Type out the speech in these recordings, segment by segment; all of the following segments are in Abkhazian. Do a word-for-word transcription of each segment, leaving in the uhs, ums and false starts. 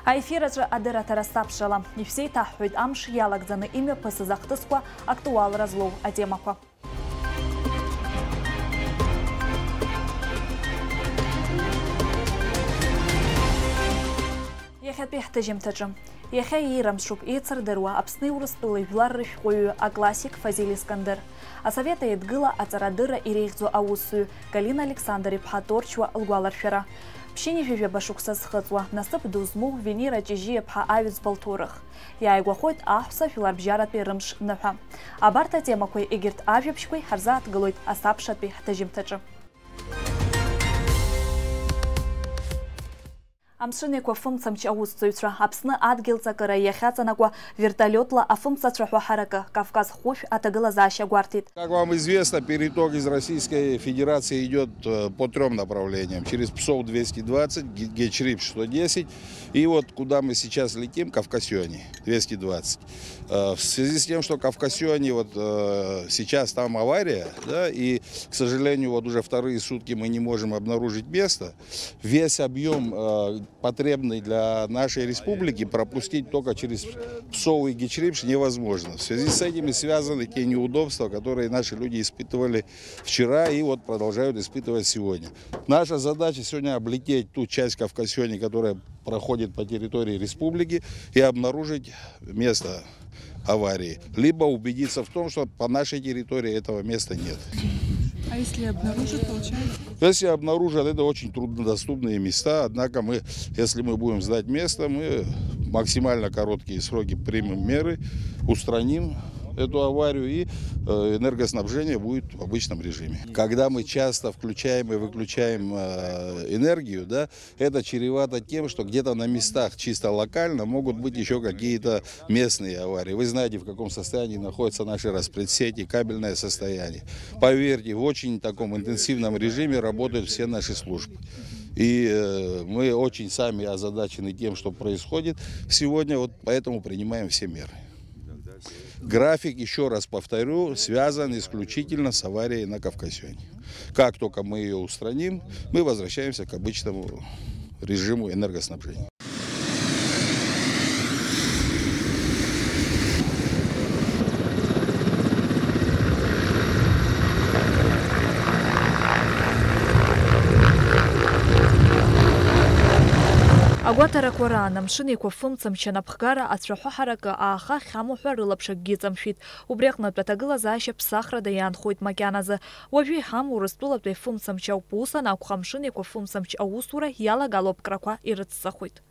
Аефир аҿы адырраҭара сабшала, ишәзеиҭаҳҳәоит амш иалагӡаны имҩаԥысыз ахҭысқәа, актуалра злоу атемақәа. Иахьатәи ҳҭыжьымҭаҿы. Иахьа иирамшуп еицырдыруа Аԥсни Урыстәылеи жәлар рышәҟәыҩҩы аклассик Фазиль Искандер. Асовет Еидгыла аҵарадырра иреиӷьӡоу аусзуҩ Галина Александр-иԥҳа Торчуа лгәаларшәара. Ԥшьынҩажәи жәаба шықәса зхыҵуа, насыԥ ду змоу Венера Ҷыжьиаԥҳа аҩӡба лҭоурых. Иааигәахоит аҳәса жәларбжьаратәи рымш ныҳәа. Абарҭ атемақәеи егьырҭ ажәабжьқәеи ҳарзааҭгылоит асабшатәи ҳҭыжьымҭаҿы. Амшын Еиқәа фымцамч аусзуҩцәа, Аԥсны адгьыл ҵакыра иахьаҵанакуа вертолиотла афымцацәа ҳәа ҳаракы, Кавказ хәышә аҭагылазаашьа гәарҭеит. Как вам известно, переток из Российской Федерации идёт, э, по трём направлениям. Через ПСОВ двести двадцать, Ге-, Гечриб сто десять. И вот куда мы сейчас летим, Кавкасиони двести двадцать. Э, в связи с тем, что Кавкасиони, вот, э, сейчас там авария, да, и, к сожалению, вот уже вторые сутки мы не можем обнаружить место, весь объём, э, потребный для нашей республики, пропустить только через ПСОВ и Гечриб невозможно. В связи с этим и связаны те неудобства, которые наши люди испытывали вчера и вот продолжают испытывать сегодня. Наша задача сегодня облететь ту часть Кавкасиони, которая проходит по территории республики, и обнаружить место аварии, либо убедиться в том, что по нашей территории этого места нет. А если обнаружат, получается? Если обнаружат, это очень труднодоступные места, однако мы, если мы будем знать место, мы максимально короткие сроки примем меры, устраним эту аварию, и, э, энергоснабжение будет в обычном режиме. Когда мы часто включаем и выключаем, э, энергию, да, это чревато тем, что где-то на местах чисто локально могут быть ещё какие-то местные аварии. Вы знаете, в каком состоянии находятся наши распредсети, кабельное состояние. Поверьте, в очень таком интенсивном режиме работают все наши службы. И, э, мы очень сами озадачены тем, что происходит сегодня, вот поэтому принимаем все меры. График, ещё раз повторю, связан исключительно с аварией на Кавказе. Как только мы её устраним, мы возвращаемся к обычному режиму энергоснабжения. Агәаҭарақәа раан Амшын Еиқәа фымцамч анапхгара ацәаҳәа ҳаракы ааха ахьамоу ҳәа рылаԥш акгьы ыҵамшәеит. Убри аҟнытә аҭагылазаашьа ԥсахрада иаанхоит макьаназы. Уажәы иҳамоу Урыстәылатәи афымцамч ауп, ус анакәха, Амшын Еиқәа фымцамч аусура иалагало аԥкрақәа ирыцҵахоит.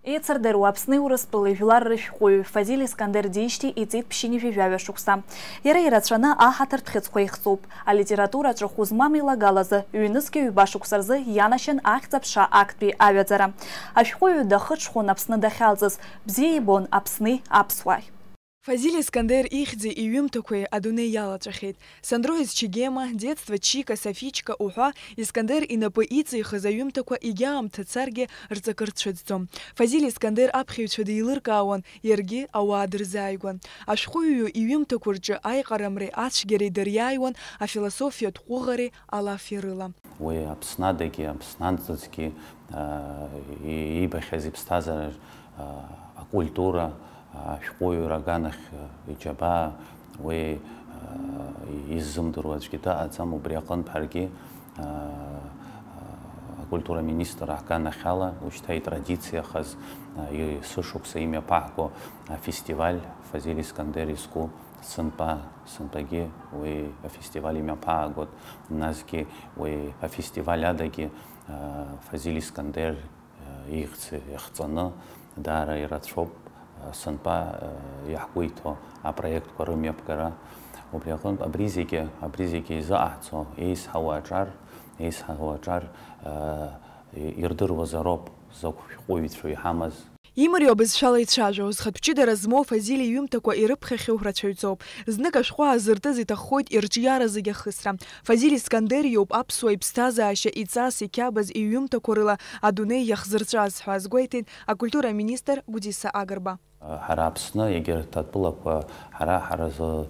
Еицырдыруа Аԥсни Урыстәылеи жәлар рышәҟәыҩҩы Фазиль Искандер диижьҭеи иҵит ԥшьынҩажәи жәаҩа шықәса. Иара ирацәаны аҳаҭыртә хьыӡқәа ихҵоуп. Алитература аҿы хәы змам илагалазы, ҩнызқьи ҩба шықәса рзы ианашьан ахьӡ-аԥша актәи аҩаӡара. Ашәҟәыҩҩы дахыҽхәон Аԥсны дахьалҵыз, бзиа ибон Аԥсни аԥсуааи. Фазиль Искандер ихьӡи иҩымҭақәеи адунеи иалаҵәахьеит. Сандроиз Чегема, Детство Чика, Софичка уҳәа, Искандер инапы иҵихыз аҩымҭақәа егьа аамҭа царгьы рҵакы рцәыӡӡом. Фазиль Искандер аԥхьаҩцәа деилыркаауан, иаргьы ауаа дырзааигәан. Ашәҟәыҩҩы иҩымҭақәа рҿы аиҟарамреи ацәгьареи дыриааиуан афилософиатә ҟәыӷареи алафи рыла. Уи Аԥснадагьы, Аԥснанҵыҵгьы, аа, и-, иибахьаз иԥсҭазаараҿ, аа, акультура, ашәҟәыҩҩра аганахь, аа, иџьабаа, уи, аа, иззымдыруа аӡәгьы дыҟаӡам, убри аҟынтә ҳаргьы, аа, акультура министр аганахьала, ушьҭа итрадициахаз, аа, есышықәса имҩаԥаҳго афестиваль Фазиль Искандер изку сынтәа, сынтәагьы уи афестиваль имҩаԥаагоит, насгьы уи афестиваль адагьы, аа, Фазиль Искандер, аа, ихьӡ иахҵаны даара ирацәоуп, аа, сынтәа, аа, иаҳгәеиҭо апроектқәа рымҩаԥгара. Убри аҟынтә абри зегьы, абри зегьы изыҟаҳҵо еизҳауа аҿар, еизҳауа аҿар, аа, ирдыруазароуп закә шәҟәыҩҩцәоу иҳамаз. Имариоу абызшәала ицәажәо, зхатә ҷыдара змоу Фазиль иҩымҭақәа ирыԥхьахьоу рацәаҩӡоуп. Знык ашәҟәы аазыртыз иҭаххоит ирҿиара зегь ахысра. Фазиль Искандер иоуп аԥсуа иԥсҭазаашьа иҵас иқьабз иҩымҭақәа рыла адунеи иахзырҵәаз ҳәа азгәеиҭеит акультура аминистр Гәдиса Агрба. Ҳара Аԥсны, егьырҭ атәылақәа, ҳара ҳаразы,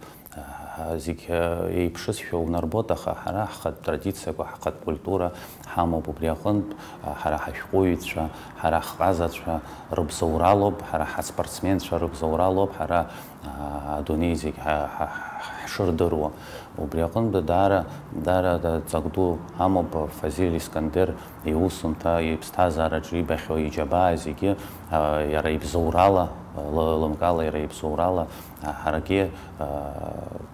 Зегь еиԥшызшәа унарбоит, аха ҳара ҳхатә традициақәа, ҳхатә культура ҳамоуп. Убри аҟынтә ҳара ҳашәҟәыҩҩцәа, ҳара ҳҟазацәа рыбзоуралоуп, ҳара ҳаспортсменцәа рыбзоуралоуп, ҳара адунеи зегь ҳа-, ҳа-, ҳшырдыруа. Убри аҟынтә даара, даара ҵак ду амоуп Фазиль Искандер иусумҭа, иԥсҭазаараҿы ибахьоу иџьабаа зегьы, а, иара ибзоурала, лы-, лымкаала иара ибзоурала, а, ҳаргьы, а,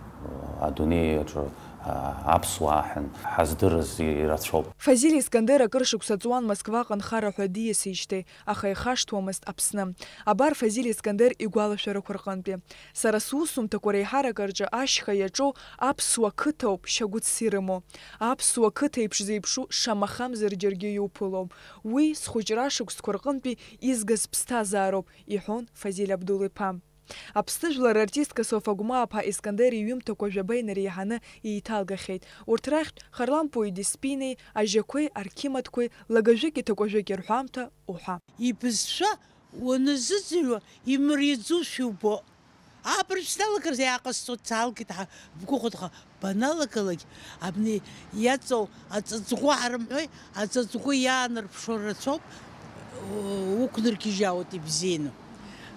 адунеи аҿы, а, аԥсуаа ҳәа ҳаздырыз ирацәоуп. Фазиль Искандер акыр шықәса ҵуан Москваҟа нхара ҳәа диасижьҭеи, аха ихашҭуамызт Аԥсны. Абар Фазиль Искандер игәалашәарақәа рҟынтәи. Сара сусумҭақәа реиҳарак рҿы ашьха иаҿоу аԥсуа қыҭа ауп шьагәыҭс ирымоу. Аԥсуа қыҭа еиԥш зеиԥшу шамахамзар џьаргьы иуԥылом. Уи схәыҷра шықәсқәа рҟынтәи изгаз ԥсҭазаароуп, иҳәон Фазиль Абдул-иԥа. Аԥсны жәлар артистка Софа Гәмаа-ԥҳа Искандер иҩымҭақәа жәаба инареиҳаны еиҭалгахьеит. Урҭ рахьтә Харлампуи Деспинеи, Ажьақәеи Арқьимаҭқәеи, Лагажәыки Ҭакәажәыки рҳәамҭа уҳәа. Ибызшәа уаназыӡырҩуа имариаӡоушәа иубо. Абыржә сналагарц иааҟасҵо дсаалгеит ҳа, бгәыхәыҭха, баналагалак, абни иаҵоу аҵаҵӷәы ҳарымҳәои, аҵаҵӷәы иаанарԥшуа рацәоуп, у-, уқәнаргьежьаауеит ибзианы.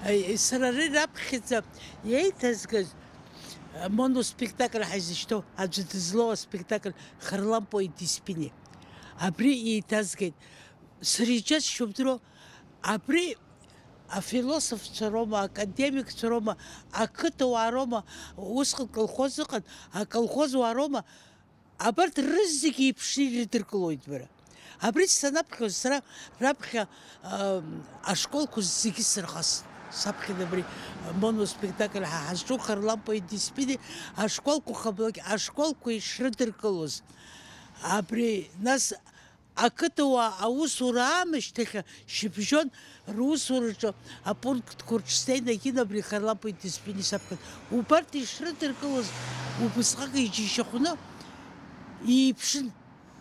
Е, сара ари раԥхьаӡа иеиҭазгаз, моноспектакль ҳаизышьҭоу, аӡәы дызлоу аспектакль Харлампуи Деспини. Абри еиҭазгеит. Сара иџьасшьо бдыруоу, абри афилософцәа роума, академикцәа роума, ақыҭауаа роума, усҟан колхоз ыҟан, аколхозуаа роума, абарҭ рызегьы еиԥшны ирыдыркылоит бара. Абри санаԥхьоз, сара раԥхьа, ам, ашколқәа зегьы сырхаст. Саԥхьан абри моноспектакль ҳа ҳазҿу Харлампуи Деспини ашколқәа хабалак, ашколқәа ишрыдыркылоз. Абри, нас, ақыҭауаа аусура аамышьҭахь шьыбжьон русураҿы апунктқәа рҿы снеины акинобри Харлампуи Деспини саԥхьон. Убарҭ ишрыдыркылоз убысҟак иџьашьахәны иеиԥшын.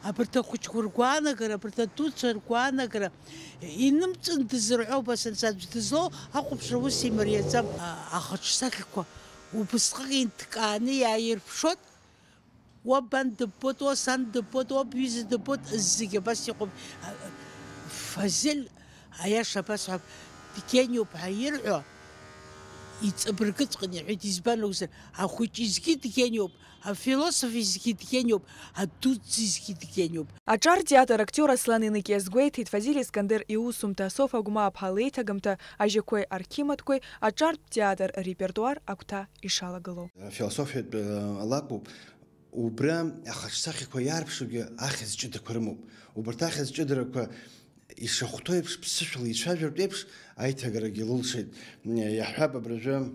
Абарҭ ахәыҷқәа ргәаанагара, абарҭ адуцәа ргәаанагара инымҵәан дызырҳәо убас анцәа аӡә дызлоу ахәаԥшра ус имариаӡам. А-, ахаҿсахьақәа убысҟак инҭкааны иааирԥшуан. Уа бан дыббоит, уа сан дыббоит, уа бҩыза дыббоит, зегь абас иҟоуп. Фазиль, аиаша абасҳәап, дгениоуп ҳәа ирҳәо иҵабыргыҵәҟьан иҳәеит, избан акәзар, ахәыҷ изгьы дгениоуп, афилософ изгьы дгениоуп, адуӡӡа изгьы дгениоуп. Аҿар театр актиор Аслан Еникиа азгәеиҭеит Фазиль Искандер иусумҭа Софа Гәмаа-ԥҳа леиҭагамҭа Ажьақәеи Арқьимаҭқәеи аҿартә театр репертуар агәҭа ишалагылоу. Афилософиатә, э, алакәуп. Убра ахаҿсахьақәа иаарԥшугьы ахьӡ ҷыдақәа рымоуп. Убарҭ ахьӡ ҷыдарақәа ишахәҭоу еиԥш, ԥсышәала ицәажәартә еиԥш, аиҭагарагьы лылшеит. Иаҳҳәап, абыржәы,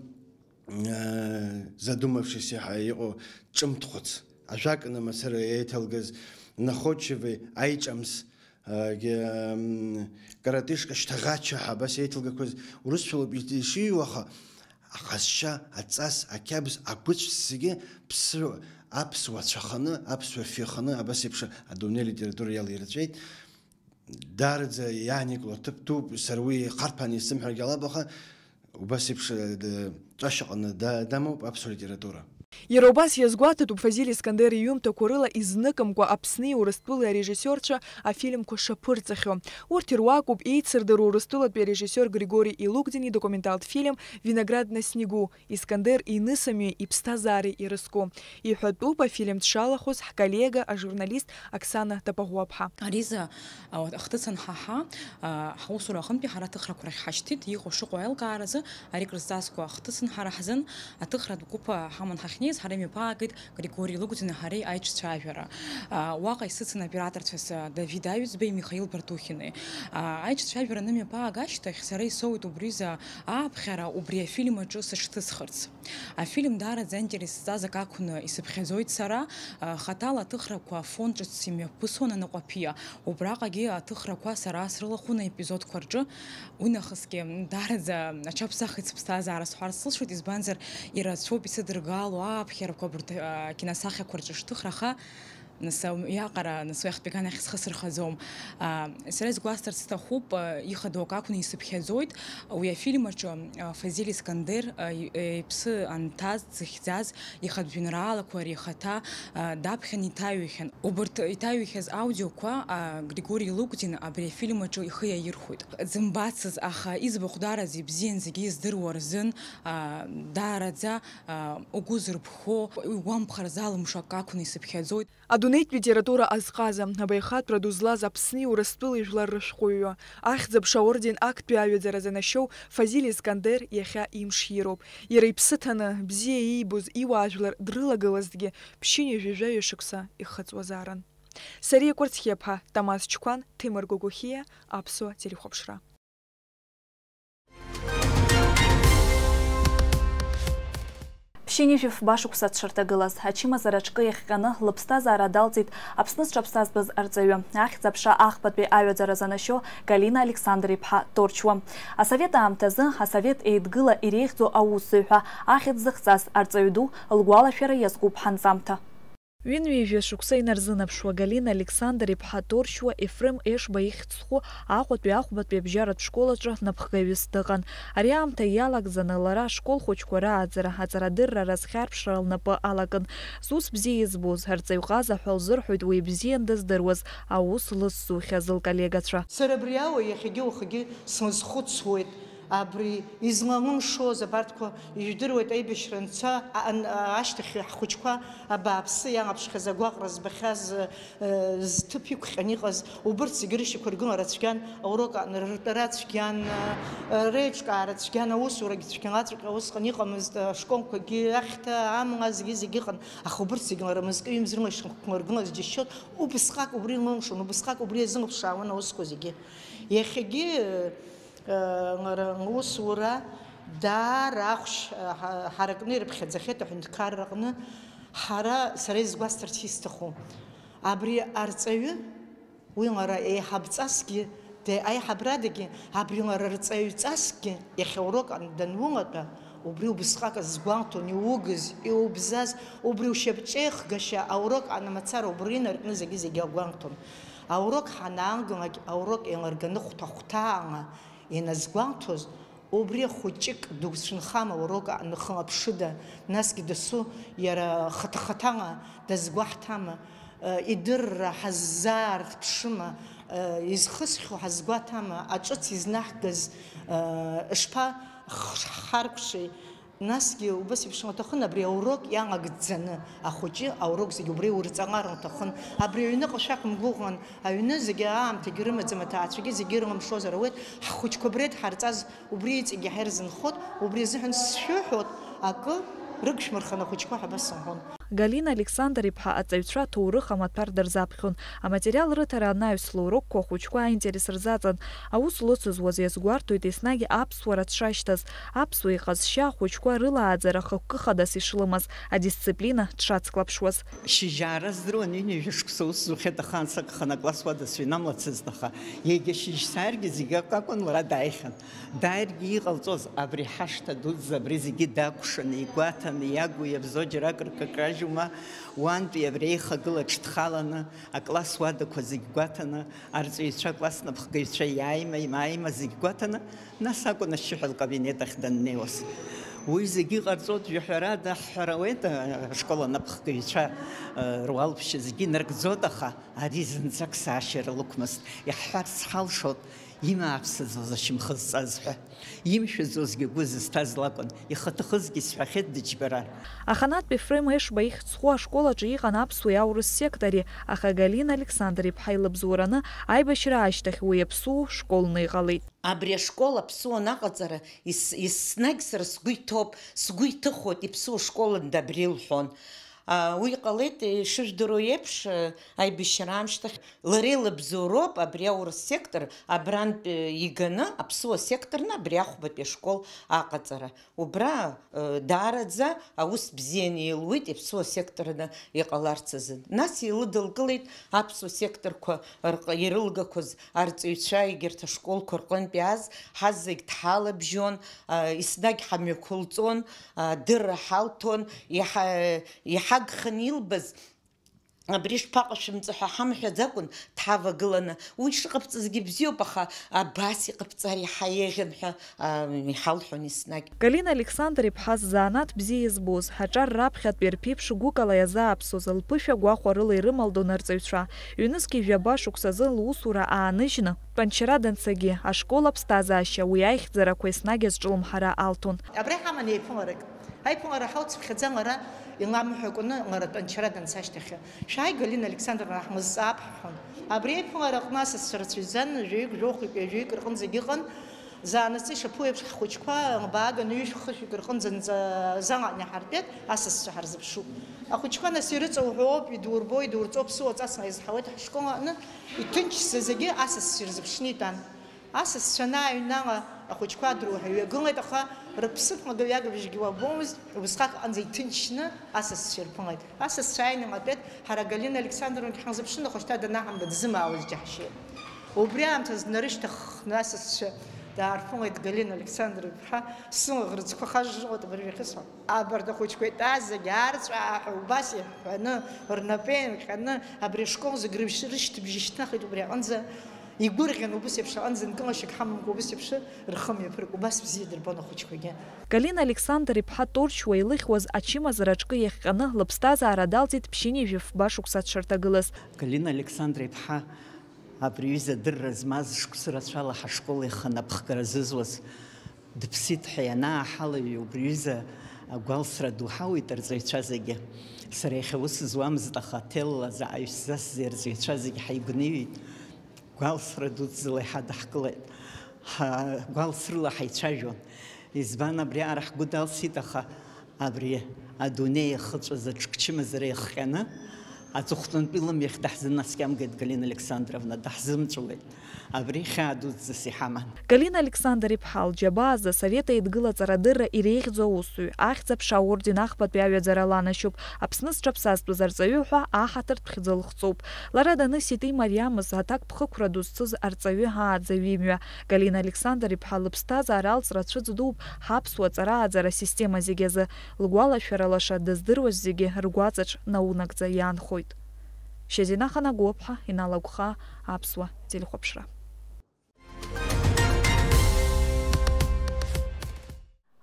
э, задумавшись иаҳа иҟоу ҿымҭхәыц. Ажәакны, мацара еиҭалгаз Находчивеи аиҿамс, Егьи, м, коротышка шьҭаӷача ҳәа абас еиҭалгақәаз урысшәалоуп ишиҩуа, аха аҟазшьа, аҵас, ақьабз, агәыцә зегьы ԥсыуа, аԥсуа цәаханы, аԥсуа фҩы аханы абас еиԥш адунеи алитература иалирҵәеит. Даараӡа иааникыло аҭыԥ дууп, сара уи харҭәааны исымҳәаргьы ҟалап, аха Убас еиԥш, э, д-, ҵәашьаҟны да-, дамоуп аԥсуа литература. Иара убас иазгәаҭатәуп Фазиль Искандер иҩымҭақәа рыла изныкымкәа Аԥсни Урыстәылеи арежиссиорцәа афильмқәа шаԥырҵахьоу. Урҭ ируакуп еицырдыруа Урыстәылатәи арежиссиор Григори Илугдини идокументалтә фильм Виноград на снегу, Искандер инысымҩеи иԥсҭазаареи ирызку. Иҳәатәуп афильм дшалахәыз ҳколлега, ажурналист Оксана Тапаӷәаԥҳа. Ариза, а, ахҭыс анҳаҳа, а, ҳусура аҟынтәи ҳара аҭыхрақәа рахь ҳашьҭит, иҟоу шыҟоу аилкааразы ари крызҵазкуа ахҭыс анҳара ҳзын аҭыхратә гәыԥ ҳаман ҳахьнеиз, ҳара имҩаԥаагеит Григори Лыгәӡани ҳареи аиҿцәажәара. А, уаҟа исыцын аоператорцәа с-, Давид Аҩӡбеи Михаил Бартухини. А, аиҿцәажәара анымҩаԥаага ашьҭахь, сара исоуит убри изы ааԥхьара, убри афильм аҿы сышҭысхырц. Афильм даараӡа аинтерес зҵаз акы акәны исыԥхьаӡоит сара, а, хаҭала аҭыхрақәа афон ҿыц имҩаԥысуан аныҟәаԥиа. Убраҟагьы аҭыхрақәа сара срылахәын аепизодқәа рҿы. Уи нахысгьы, м, даараӡа аҽаԥсахит сыԥсҭазаара сҳәарц сылшоит, избанзар, ирацәоуп исыдыргало ааԥхьарақәа абарҭ, а, акиносахьақәа рҿы шҭыхраха. Нас, ам, иаҟара, нас уи ахатәы екран ахь схы сырхаӡом. А, сара изгәасҭарц сҭахуп, а, ихадоу акы акәны исыԥхьаӡоит. Уи афильм аҿы, а, Фазиль Искандер, а, и-, э, иԥсы анҭаз, дзыхьӡаз, ихатә жәеинраалақәа ари ихаҭа, а, даԥхьан иҭаҩхьан. Убарҭ иҭаҩхьаз аудиоқәа, а, Григори Лыгәдин абри афильм аҿы ихы иаирхәоит. Дзымбацыз, аха иӡбахә даараӡа ибзиан, зегьы издыруа рзын, а, даараӡа, а, угәы зырԥхо, угәамԥхар залымшо акы акәны исыԥхьаӡоит. Адунеитә литература азҟаза, абаҩхатәра ду злаз Аԥсни Урыстәылеи жәлар рышәҟәыҩҩы, Ахьӡ-аԥша аорден актәи аҩаӡара занашьоу Фазиль Искандер иахьа имш ироуп. Иара иԥсы ҭаны, бзиа иибоз иуаажәлар дрылагылазҭгьы, ԥшьынҩажәи жәаҩа шықәса ихыҵуазаарын. Сариа Кәарцхиаԥҳа, Тамаз Чқәан, Ҭемыр Гогохиа, Аԥсуа телехәаԥшра. Ԥшьынҩажәи фба шықәса дшырҭагылаз, ачымазара аҿкы иахҟьаны лыԥсҭазаара далҵит Аԥсны зҽаԥсазтәыз арҵаҩы, Ахьӡ-аԥша ахԥатәи аҩаӡара занашьо Галина Александр-иԥҳа Торчуа. Асовет аамҭазы асовет еидгыла иреиӷьӡоу аусзуҩ ҳәа ахьӡ зыхҵаз арҵаҩ ду лгәалашәара иазкуп ҳанҵамҭа. Ҩынҩажәа шықәса инарзынаԥшуа Галина Александр-иԥҳа Торчуа Ефрем Ешба ихьӡ зху Аҟәатәи ахәбатәи абжьаратә школ аҿы напхгаҩыс дыҟан. Ари аамҭа иалагӡаны лара ашкол хәыҷқәа рааӡара, аҵарадырра, разхьарԥшра лнапы алакын. Зус бзиа избоз, арҵаҩҟаза ҳәа лзырҳәоит уи ибзиан дыздыруаз, аус лызцухьаз лколлегацәа. Сара абри ауаҩ иахьагьы уахагьы смызхәыцуеит. Абри излалымшоз абарҭқәа ижәдыруеит, аибашьра анца, а-, ан-, а-, ашьҭахь ҳхәыҷқәа абааԥсы иалаԥшхьаз, агәаҟра збахьаз, э, зҭыԥ иқәҟьан иҟаз, убырҭ зегьы рышьақәыргылара цәгьан, аурок аҟны рыртәара цәгьан, э, реиҿкаара цәгьан, аусурагьы цәгьалаҵәҟьа усҟан иҟамызт, ашколқәагьы ахьҭа, амла, зегьы-зегьы ыҟан, аха убырҭ зегьы лара мызкы ҩымз рылашьқәыргылаз џьысшьон, убысҟак убри лылшон, убысҟак убри иазылыԥшаауан аусқәа зегьы. Иахьагьы, э, Лара лусура даара ахәшь, ҳа-, ҳаракны ирыԥхьаӡахьеит аҳәынҭқарраҟны. Ҳара, сара изгәасҭарц исҭаху, абри арҵаҩы, уи лара еиҳабҵасгьы, де-, аиҳабрадагьы, абри лара рҵаҩҵасгьы, иахьа урок ан-, данулатәа, убри убысҟак азгәалҭон, иугыз, иубзаз, убри ушьапҿеихгашьа аурок анамацара убри инаркны зегьы-зегьы агәалҭон. Аурок ҳанаалгалак, аурок еилырганы хәҭа-хәҭаала, Ианазгәалҭоз, убри ахәыҷык дуцәынхама урок аҟны хылаԥшыда, насгьы дасу иара хаҭа-хаҭала дазгәаҳҭама, э, идырра ҳаззаарԥшыма, э, изхысхьоу ҳазгәаҭама, аҿыц изнаҳгаз, э, шԥа х-, ҳхаркәшеи? Насгьы убас еиԥш лҭахын абри аурок иалагӡаны, ахәыҷы аурок зегьы убра иурҵаҟар лҭахын. Абри аҩныҟа шәақәымгәыӷуан, аҩны зегьы аамҭагьы рымаӡам, аҭаацәагьы зегьы ирылымшозар ауеит, ҳхәыҷқәа абра идҳарҵаз убри иҵегьы иаҳа ирзынхоит, убри азыҳәан сшәыҳәоит, акы рыгшәмырхан ахәыҷқәа ҳәа абас сымҳәон. Галина Александр-иԥҳа аҵаҩцәа аҭоурых амаҭәар дырзаԥхьон. Аматериал рыҭара анаҩс лурокқәа ахәыҷқәа аинтерес рзаҵан. Аус лыцызуаз иазгәарҭоит еснагь аԥсуара дшашьҭаз, аԥсуа иҟазшьа ахәыҷқәа рылааӡара хықәкы хадас ишлымаз, адисциплина дшацклаԥшуаз. Шьыжьаара здыруан, ҩынҩажәа шықәса аус зухьеит, ахаан сагханы акласс уада сыҩнамлацызт, аха егьа шьыжь сааргьы зегьы акакәын лара дааихьан. Дааргьы иҟалҵоз, абри ҳашҭа дуӡӡа абри зегьы дакәшаны, игәаҭаны, иагу иабзоу џьарак ркакажьума, уантәи абри аихагыла ҽдхаланы, акласс уадақәа зегь гәаҭаны, арҵаҩцәа, акласс напхгаҩцәа иааима, имааима зегь гәаҭаны, нас акәын ашьшьыҳәа лкабинет ахь даннеиуаз. Уи зегьы ҟарҵоит, жәаҳәарада, ҳҳәара ауеит, ашкол анапхгаҩцәа, э, руалԥшьа зегьы нарыгӡоит, аха ари зынӡак саашьара лықәмызт. Иаҳҳәарц ҳалшоит, имааԥсаӡоз ашьамхы зҵаз ҳәа. Имшәаӡозгьы агәы зызҭаз лакәын, ихаҭахызгьы сҳәахьеит дыџьбаран. Аханатә Ефрем Ешба ихьӡ зху ашкол аҿы иҟан аԥсуеи аурыс сектори, аха Галина Александр-иԥҳа илыбзоураны аибашьра ашьҭахь уи аԥсуоу школны иҟалеит. Абри ашкол аԥсуан аҟаҵара ес-, еснагь сара сгәы иҭоуп, сгәы иҭыхоит, иԥсуа школын абри лҳәон. А, уи ҟалеит, ишыжәдыруа еиԥш, аибашьра аамышьҭахь лара илыбзоуроуп абри аурыс сектор абрантә, э, иганы аԥсуа секторны абри ахәбатәи ашкол аҟаҵара. Убра, э, даараӡа аус бзианы илуеит иаԥсуа секторны иҟаларц азы. Нас илыдылкылеит аԥсуа секторқәа рҟ-, ирылгақәаз арҵаҩцәа егьырҭ ашколқәа рҟынтә иааз, ҳазегь дҳалабжьон, а, еснагь ҳамҩақәылҵон, а, адырра ҳалҭон, иҳа-, иҳагханы илбаз Абри шԥаҟашәымҵо ҳәа ҳамҳәаӡакәан, дҳавагыланы, уи шыҟабҵазгьы бзиоуп, аха абас иҟабҵар иаҳа еиӷьын ҳәа, а, иҳалҳәон еснагь. Галина Александр-иԥҳа ззанааҭ бзиа избоз, аҿар раԥхьатәи рԥеиԥш гәыкала иазааԥсоз, лԥышәа гәахәарыла ирымалдон арҵаҩцәа. Ҩнызқьи жәаба шықәсазы лусура ааныжьны, Тәанчара данцагьы, ашкол аԥсҭазаашьа, уи аихьӡарақәа еснагь азҿлымҳара алҭон. Абра иҳаман еиԥыларак. Аиԥылара ҳалҵыԥхьаӡан лара иламҳәакәаны, лара Тәанчара данца ашьҭахьы. Шәааи, Галина Александровна, ҳмызҵаап, ҳҳәон. Абри аиԥылара аҟны асасцәа рацәаҩӡан, жәаҩык, жәохәҩык, ҩажәаҩык рҟынӡагь ыҟан. Заанаҵы ишаԥу еиԥш, ҳхәыҷқәа лбааганы ҩышәи хышәҩык рҟынӡа нҵа-, залаҟны иҳартәеит, асасцәа ҳарзыԥшуп. Ахәыҷқәа нас ирыҵоуҳәоуп, идурбо, идурҵо, ԥсуа ҵасла изҳауеит ҳашкол аҟны, иҭынчӡа зегьы асасцәа ирзыԥшны итәан. Асасцәа анааҩнала, ахәыҷқәа адруҳәа ҩагылеит, аха рыԥсыԥ магаҩагабжьгьы уабомызт, убысҟак аҟынӡа иҭынчны асасцәа ирԥылеит. Асасцәа ааины иматәеит, ҳара Галина Александровнагьы ҳанзыԥшын, аха шьҭа данаҳамба дзымаауаз џьаҳшьеит. Убри аамҭазы днарышьҭаххны асасцәа даарԥылеит Галина Александровна-иԥҳа, сылаӷырӡқәа хажжылоит абыржәы ахьысҳәо. Абарҭ ахәыҷқәа итәаз зегьы арҵәааҳәа убас иҳәҳәаны, рнапы еинҟьаны, абри ашкол зегь рыбжь-, рышьҭыбжь ишьҭнахит убри аҟынӡа. Игәырӷьан убыс еиԥш аҟынӡа нкылашьак ҳамамкәа убыс еиԥш рхы мҩаԥырк, убас бзиа дырбон ахәыҷқәагьы. Галина Александр-иԥҳа Торчуа илыхьуаз ачымазараҿкы иахҟьаны лыԥсҭазаара далҵит ԥшьынҩажәи фба шықәса дшарҭагылаз. Галина Александр-иԥҳа абри аҩыза адырра змаз, шықәса рацәала ҳашкол ихы анапхгара зызуаз, дыԥсит ҳәа ианааҳалаҩ, убри аҩыза агәалсра ду ҳауит арҵаҩцәа зегьы. Сара иахьа ус зуамызт, аха ҭелла заҟаҩ сзасзи арҵаҩцәа зегьы ҳаигәныҩит. Гәалсра дуӡӡала иҳадаҳкылеит. Ҳа-, гәалсрыла ҳаицәажәон. Избан, абриаҟара ҳгәы далсит, аха абри адунеи иахыҵәаз аҿкчымазара иахҟьаны, аҵыхәтәантәи лымҩахь даҳзынаскьамгеит, Галина Александровна, даҳзымҵәуеит. Абри хьаа дуӡӡас иҳаман. Галина Александр-иԥҳа лџьабаа азы Асовет Еидгыла аҵарадырра иреиӷьӡоу аусзуҩ, Ахьӡ-аԥша аорден ахԥатәи аҩаӡара ланашьоуп, Аԥсны зҽаԥсазтәыз арҵаҩы ҳәа аҳаҭыртә хьӡы лыхҵоуп. Лара данысит имариамыз аҭакԥхықәра дузцыз арҵаҩы ааӡаҩ имҩа. Галина Александр-иԥҳа лыԥсҭазаара алҵра цәыӡ дууп ҳаԥсуа ҵарааӡара асистема зегьы азы. Лгәалашәара лаша дыздыруаз зегьы ргәаҵаҿ наунагӡа иаанхоит. Шьазина Ханагәыаԥҳа, Инал Агәхаа, Аԥсуа телехәаԥшра.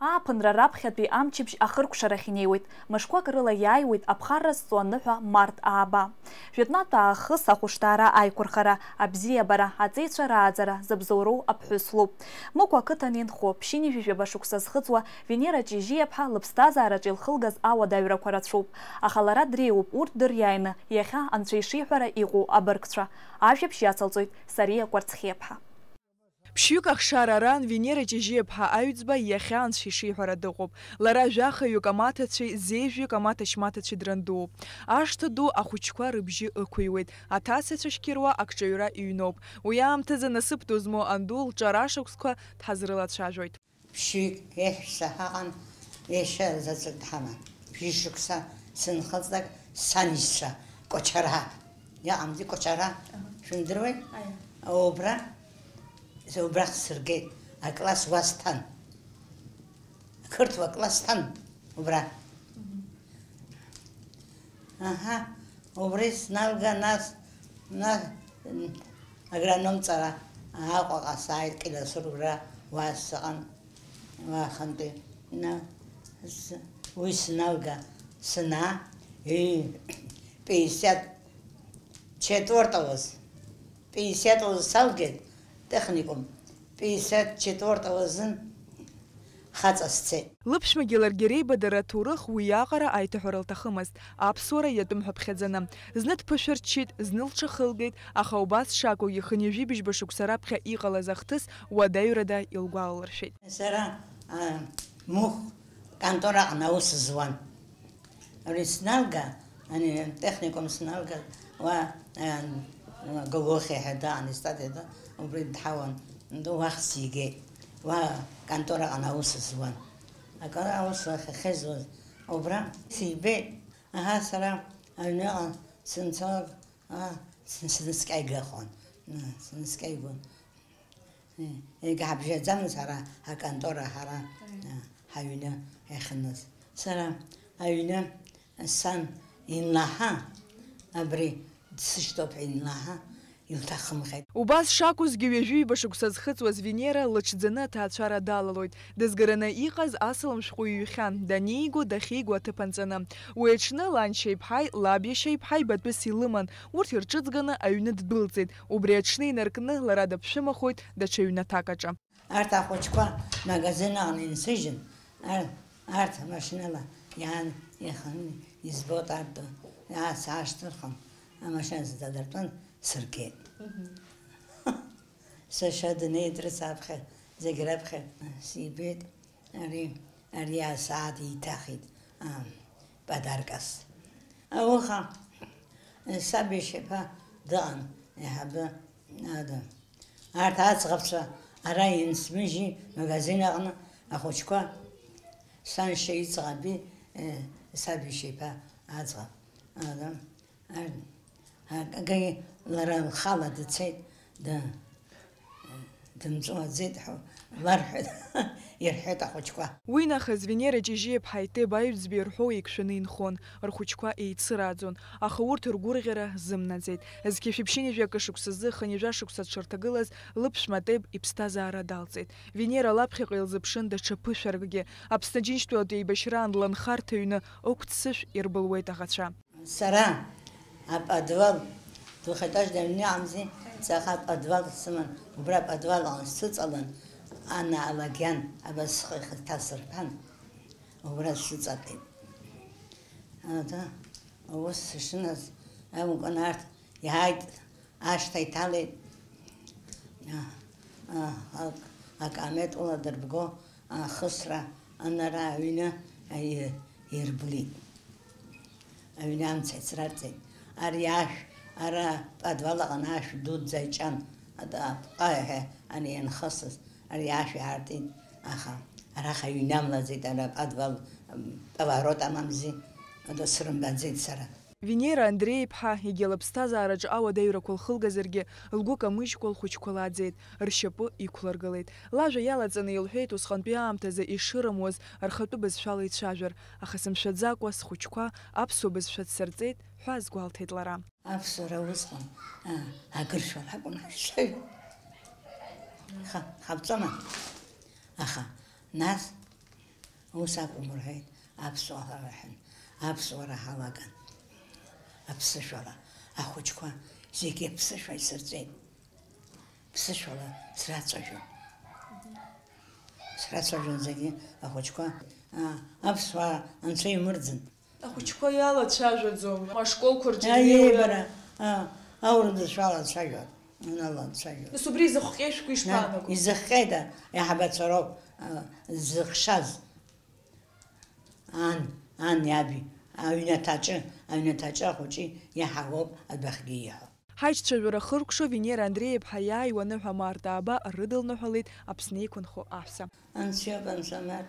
Ааԥынра раԥхьатәи амчыбжь ахыркәшарахь инеиуеит, мышқәак рыла иааиуеит аԥхарра зҵо аныҳәа март ааба. Жәытәнатә аахыс ахәышҭаара аиқәырхара, абзиабара, аҵеицәа рааӡара зыбзоуроу аԥҳәыс лоуп. Мықә ақыҭан инхо, ԥшьынҩажәи жәаба шықәса зхыҵуа Венера Ҷыжьиаԥҳа лыԥсҭазаараҿ илхылгаз ауадаҩрақәа рацәоуп, аха лара дреиуоуп урҭ дыриааины иахьа Анцәа ишиҳәара иҟоу абыргцәа. Ажәабжь иацылҵоит Сариа Кәарцхиаԥҳа. Ԥшьҩык ахшара аран Венера Ҷыжьиаԥҳа Аҩӡба иахьа Анцәа ишиҳәара дыҟоуп. Лара жәахаҩык амаҭацәеи зежәҩык амаҭа-шьмаҭацәеи драндууп. Ашҭа ду ахәыҷқәа рыбжьы ықәыҩуеит, аҭацацәа шьқьыруа акҿаҩра иҩноуп. Уи аамҭазы насыԥ ду змоу анду лҿара шықәсқәа дҳазрылацәажәоит. Ԥшьҩык еҳәса ҳаҟан, еишьа заҵәык дҳаман. Бжьышықәса сынхыҵлак, сан исцәа Кәачара. Иҟамзи Кәачара? Аҳа. Шәымдыруеи? Аиа. Убра, убрахь сыргеит, акласс уа сҭан. Ақырҭуа акласс сҭан, убра. Мгм. Аҳа, убри сналга, нас, нас, м, агрономҵара Аҟәаҟа сааит, Кьыласургра уа сыҟан, уахантәи, на, с-, уи сналга, сынаа, ҩ-, пятьдесят четвёртого, пятьдесятого салгеит, техникум, пятьдесят четвёртого азын хаҵа сцеит. Лыԥшәмагьы ларгьы реибадара аҭоурых уиаҟара аиҭаҳәара лҭахымызт, аԥсуара иатәым ҳәа ԥхьаӡаны. Зны дԥышәырччеит, зны лҽахылгеит, аха убас шакәугьы хынҩажәи быжьба шықәса раԥхьа иҟалаз ахҭыс уадаҩрада илгәалалыршәеит. Сара, а, Мух контораҟны аус зуан. Ари сналга, ани, техникум сналга, уа, ан, Гогохиа ҳәа даан, истатиа ду, убри дҳауан, ду уахь сигеит. Уа контораҟны аус зуан. Акы аус уахь ахьызуаз, убра сибеит. Аҳа, сара аҩныҟа сынцалак, а, сын-, сыныскьаигахон. Ны, сыныскьаигон. Егьа ҳабжьаӡамызт ҳара аконтора, ҳара, ҳаҩны иахьыныз. Сара аҩны сан инлаҳа, Абри дсышьҭоуп ҳәа инлаҳа, илҭахымхеит. Убас шакәызгьы, ҩажәи ҩба шықәса зхыҵуаз Венера лыҽӡаны аҭаацәара далалоит. Дызгараны иҟаз асалам шәҟәы иҩхьан, даниго, дахьиго аҭыԥ анҵаны. Уи аҽны ланшьа иԥҳаи лаб иашьа иԥҳаи батәыс илыман, урҭ ирҿыҵганы аҩны ддәылҵит. Убри аҽны инаркны лара даԥшәымахоит даҽа ҩнаҭак аҿы. Арҭ ахәыҷқәа магазин аҟны инсыжьын, ар-, арҭ амашьынала иаан иханы избоит, арҭ ду, иаасҭа аашьҭырхын, амашьына сзадыртәан, сыргеит. Сашьа днеит рыцаԥхьа, зегь раԥхьа сибеит, ари, ари асааҭ иҭахит, аа, подаркас. Ауха саб ишьаԥа дыҟан, еиҳабы ада. Арҭ аӡӷабцәа ара инсмыжьи магазин аҟны ахәыҷқәа, саншьа иӡӷаби, саб ишьаԥа аӡӷаб. Ада, ар-, акгьы лара лхала дцеит, да. Дымҵуаӡеит ҳәа ларҳәеит, ирҳәеит ахәыҷқәа. Уи нахыс Венера Ҷыжьиаԥҳаи Теб Аҩӡбеи рҳәоу еиқәшәаны инхон, рхәыҷқәа еицырааӡон, аха урҭ ргәырӷьара зымнаӡеит. Зқьи жәшәи ԥшьынҩажәи акы шықәсазы хынҩажәа шықәса дшырҭагылаз лыԥшәма Теб иԥсҭазаара далҵит. Венера лаԥхьаҟа илзыԥшын даҽа ԥышәаракгьы. Аԥсны Џьынџьтәылатә еибашьраан лынхарҭа ҩны ықәццышә ирбылуеит аӷацәа. Сара аподвал, двухэтажный аҩны иҟамзи, ҵаҟа аподвал сыман, убра аподвал аҟны сыҵалан, анаалагьан, абас схы ихҭасырԥан, убра сыҵатәеит. Ада, аус сышыназ, амкәан арҭ иааит, ашҭа иҭалеит. А, а, ак-, акаамеҭ ула дырбго, ахысра анара аҩны аи-, ирблит. Аҩны амца ицрарҵеит. Ари ашә, ара подвал аҟны ашә дуӡӡа иҿан, ада-, апҟаҩ ҳәа ани ианхысыз, ари ашә иаартит, аха арахь аҩны амлаӡеит, ара подвал, м, поворот амамзи, ада срымбаӡеит сара. Венера Андреи-иԥҳа егьа лыԥсҭазаараҿы ауадаҩрақәа лхылгазаргьы, лгәы камыжькәа лхәыҷқәа лааӡеит, ршьапы иқәлыргылеит. Лажәа иалаҵаны илҳәеит усҟантәи аамҭазы ишырымуаз рхатәы бызшәала ицәажәар, аха сымшәаӡакәа схәыҷқәа аԥсуа бызшәа дсырҵеит ҳәа азгәалҭеит лара. Аԥсуара усҟан, а, агыршәала акәын ҳашцәажәо. Ха-, ҳаԥҵәама. Аха нас Ус акәым рҳәеит, аԥсуаа рҳәан, аԥсуара ҳалаган. Аԥсышәала ахәыҷқәа зегьы аԥсышәа исырҵеит. Ԥсышәала срацәажәон. Срацәажәон зегьы ахәыҷқәа, аа, аԥсуаа анцәа имырӡын. Ахәыҷқәа иалацәажәаӡом, ашколқәа рҿы инеиуа. Аиеи, бара, аа, аурыс бызшәала ацәажәон. Анала анцәажәо. Нас убри изыхҟьеи шәгәы ишԥаанаго? Изыхҟьеда, иаҳбацәа роуп, а, зыхшаз. Ан, ан иаби, аҩнаҭаҿы, аҩнаҭаҿы ахәыҷы иаҳауоуп адәахьгьы ииҳәо. Ҳаиҿцәажәара хыркәшо Венера Андреи-иԥҳа иааиуа аныҳәа март ааба рыдылныҳәалеит Аԥсны иқәынхо аҳәса. Анцәа иоуп, Анцәа мап,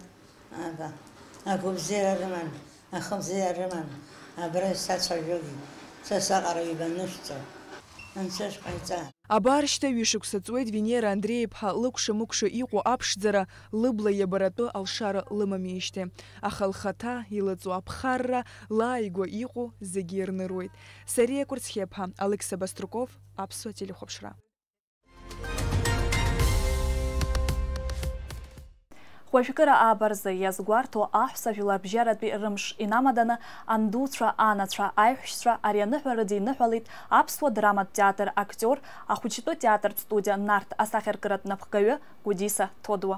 аба, агәыбзиара рыман, ахыбзиара рыман, абра исацәажәогьы, са саҟара ҩба анышәҵо, Анцәа шәҟаиҵа. Абар шьҭа ҩышықәса ҵуеит Венера Андреи-иԥҳа лыкәша-мыкәша иҟоу аԥшӡара лыбла иабаратәы алшара лымамижьҭеи, аха лхаҭа илыҵуа аԥхарра лааигәа иҟоу зегьы ирныруеит. Сариа Кәырцхиаԥҳа, Алықьса Баструков, Аԥсуа телехәаԥшра. Хәажәкыра ааба рзы иазгәарҭо аҳәса жәларбжьаратәи рымш инамаданы, андуцәа, анацәа, аиҳәшьцәа ари аныҳәа рыдиныҳәалеит аԥсуа драматә театр актиор, ахәыҷтәы театртә студиа Нарҭ асахьаркыратә напхгаҩы Гәдиса Ҭодуа.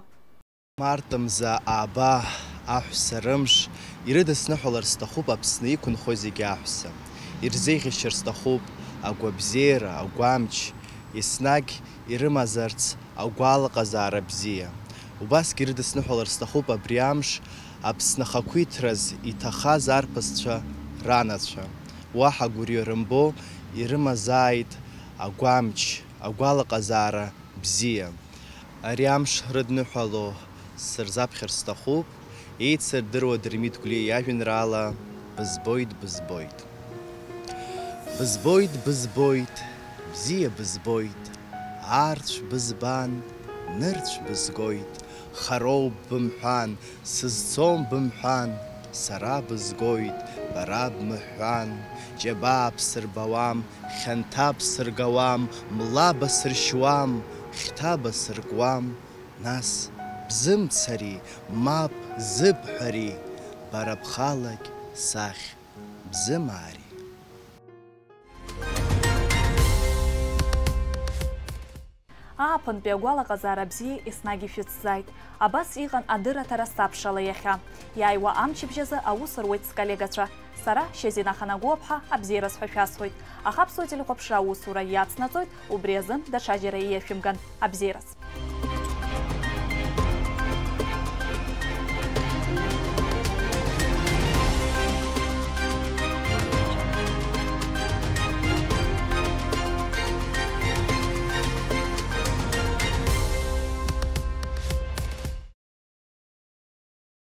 Март мза ааба аҳәса рымш ирыдысныҳәалар сҭахуп Аԥсны иқәынхо зегьы аҳәса. Ирзеиӷьасшьар сҭахуп агәабзиара, агәамч, еснагь ирымазарц агәалаҟазаара бзиа. Убасгьы ирыдысныҳәалар сҭахуп абри амш Аԥсны ахақәиҭраз иҭахаз арԥысцәа ранацәа. Уаҳа гәырҩа рымбо ирымазааит агәамч, агәалаҟазаара бзиа. Ари амш рыдныҳәало сырзаԥхьар сҭахуп, еицырдыруа Дырмит Гәлиа иажәеинраала Бызбоит, бызбоит. Бызбоит, бызбоит, бзиа бызбоит, аарцә бызбан, нырцә бызгоит, хароуп бымҳәан, сызцом бымҳәан, сара бызгоит, Бара бмыҳәан, џьабаа бсырбауам, хьанҭа бсыргауам, мла басыршьуам, хьҭа басыркуам, нас бзымцари, мап зыбҳәари, бара бхалагь сахь бзымаари. Ааԥынтәи агәалаҟазаара бзиа еснагь ишәыцзааит. Абас иҟан адырраҭара сабшала иахьа. Иааиуа амчыбжь азы аус руеит сколлегацәа. Сара, Шьазина Ханагәыаԥҳа, абзиараз ҳәа шәасҳәоит. Аха Аԥсуа телехәаԥшра аусура иацнаҵоит, убри азын даҽаџьара иашәымган. Абзиараз.